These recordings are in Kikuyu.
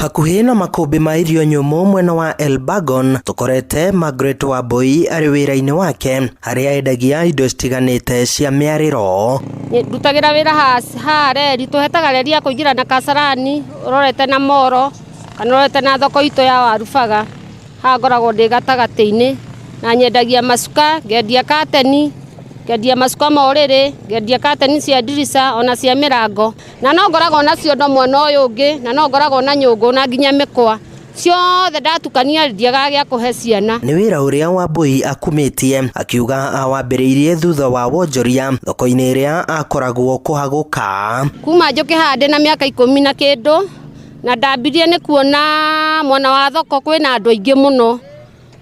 Hakuhĩ na makũmbĩ ma irio nyũmũ mwena wa Elbagon, tũkorete Margaret Wambui arĩ wĩra-inĩ wake harĩa endagia indo citiganĩte cia mĩarĩro. Ndutagĩra wĩra haha reri, tũhetaga reri ya kũingĩra na Kasarani ũrorete na Moro kana ũrorete na thoko itũ ya Warubaga. Haha ngoragwo ndĩ gatagatĩ-inĩ na nyendagia macuka, ngendia kateni, ngendia macuka ma ũrĩrĩ, ngendia kateni cia ndirica ona cia mĩrango. Na no ngoragwo na ciondo mwena ũyũ ũngĩ, na no ngoragwo na nyũngũ na nginya mĩkwa. Ciothe ndatukania ndiagaga gĩa kũhe ciana. Nĩ wĩra ũrĩa Wambui akumĩtie akiuga awambĩrĩirie thutha wa wonjoria thoko-inĩ ĩrĩa akoragwo kũhagũka. Kuma njũke haha ndĩna mĩaka ikũmi na kĩndũ, na ndambirie nĩ kuona mwena wa thoko kwĩna andũ aingĩ mũno,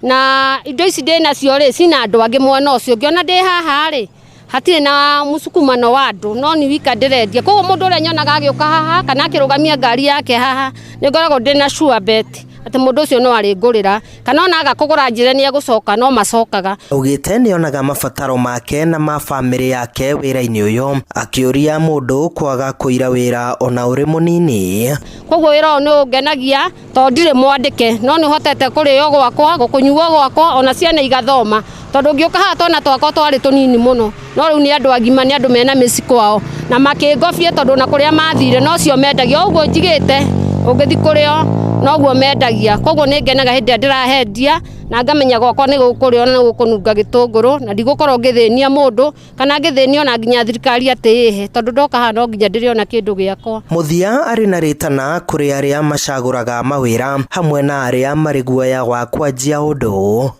na indo ici ndĩnacio rĩ, cina andũ angĩ mwena ũcio. Ngĩona ndĩ haha rĩ, hatirĩ na mũsukumano wa andũ, no ni wika ndĩrendia. Koguo mũndũ ũrĩa nyonaga agĩũka haha kana akĩrũgamia ngari yake haha, nĩ ngoragwo ndĩna sure bet atĩ mũndũ ũcio no arĩngũrĩra, kana ona aga kũgũra njĩre nĩ egũcoka, no macokaga. Augĩte nĩonaga mabataro make na ma bamĩrĩ yake wĩra-inĩ ũyũ, akĩũria mũndũ kwaga kũira wĩra ona ũrĩ mũnini. Koguo wĩra ũyũ nĩ ũngenagia tondũ ndirĩ mwandĩke, no nĩ hotete kũrĩo gwakwa, kũnyuo gwakwa, ona ciana igathoma. Tondũ ngĩũka haha twana twakwa twarĩ tũnini mũno, no rĩu nĩ andũ agima, nĩ andũ mena mĩciĩ kwao, na makĩngobia tondũ ona kũrĩa mathire nocio mendagia, o ũguo njigĩte ũngĩthiĩ kũrĩ o noguo mendagia. Koguo nĩ ngenaga hĩndĩ ĩrĩa ndĩrahendia na ngamenya gwakwa nĩ gũkũrĩo na nĩ gũkũnunga gĩtũngũrũ na ndigũkorwo ngĩthĩnia mũndũ kana ngĩthĩnia ona nginya thirikari atĩ ĩhe, tondũ ndoka haha no nginya ndĩrĩona kĩndũ gĩakwa. Mũthia arĩ na rĩtana kũrĩ arĩa macagũraga mawĩra hamwe na arĩa marĩ guoya wa kwanjia ũndũ.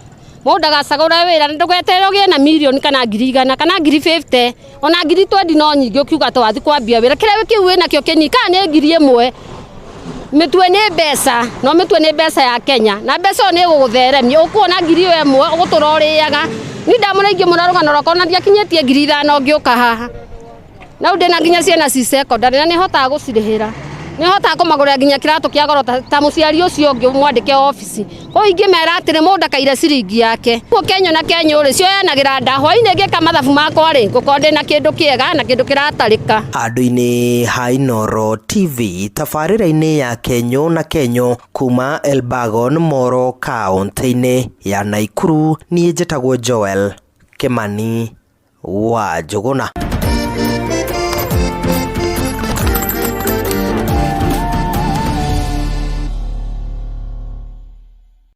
Mũndũ ndagacagũre wĩra na ndũgeterere ũgĩe na mirioni kana ngiri igana kana ngiri 50 ona ngiri 20 no nyingĩ ũkiuga atĩ wathiĩ kwambia wĩra. Kĩrĩa kĩu wĩnakĩo kĩnini kana nĩ ngiri ĩmwe, mĩtue nĩ mbeca na ũmĩtue nĩ mbeca ya Kenya, na mbeca ĩyo nĩ ĩgũgũtheremia. Ũkuona ngiri ĩyo ĩmwe ũgũtũra ũrĩaga. Niĩ ndamũra ingĩ mũno rũgano rwakwa ona ndiakinyĩtie 5,000 ngĩũka haha. Na rĩu ndĩna nginya ciana ci secondary na nĩ hotaga gũcirĩhĩra. Nĩ hotaga kũmagũrĩra nginya kĩratũ kĩa goro ta mũciari ũcio ũngĩ mwandĩke obici. Koguo ingĩmera atĩrĩ, mũndũ ndakaire ciringi yake. Koguo kenyũ na kenyũ rĩ, cioyanagĩra nda. Hwainĩ ngĩka mathabu makwa rĩ, ngũkorwo ndĩna kĩndũ kĩega na kĩndũ kĩratarĩka. Handũ-inĩ ha Inooro TV tabarĩra-inĩ ya Kenyũ na Kenyũ kuma Elbagon Moro kaũntĩ-inĩ ya Naikuru, niĩ njĩtagwo Joel Kĩmani wa Njũgũna.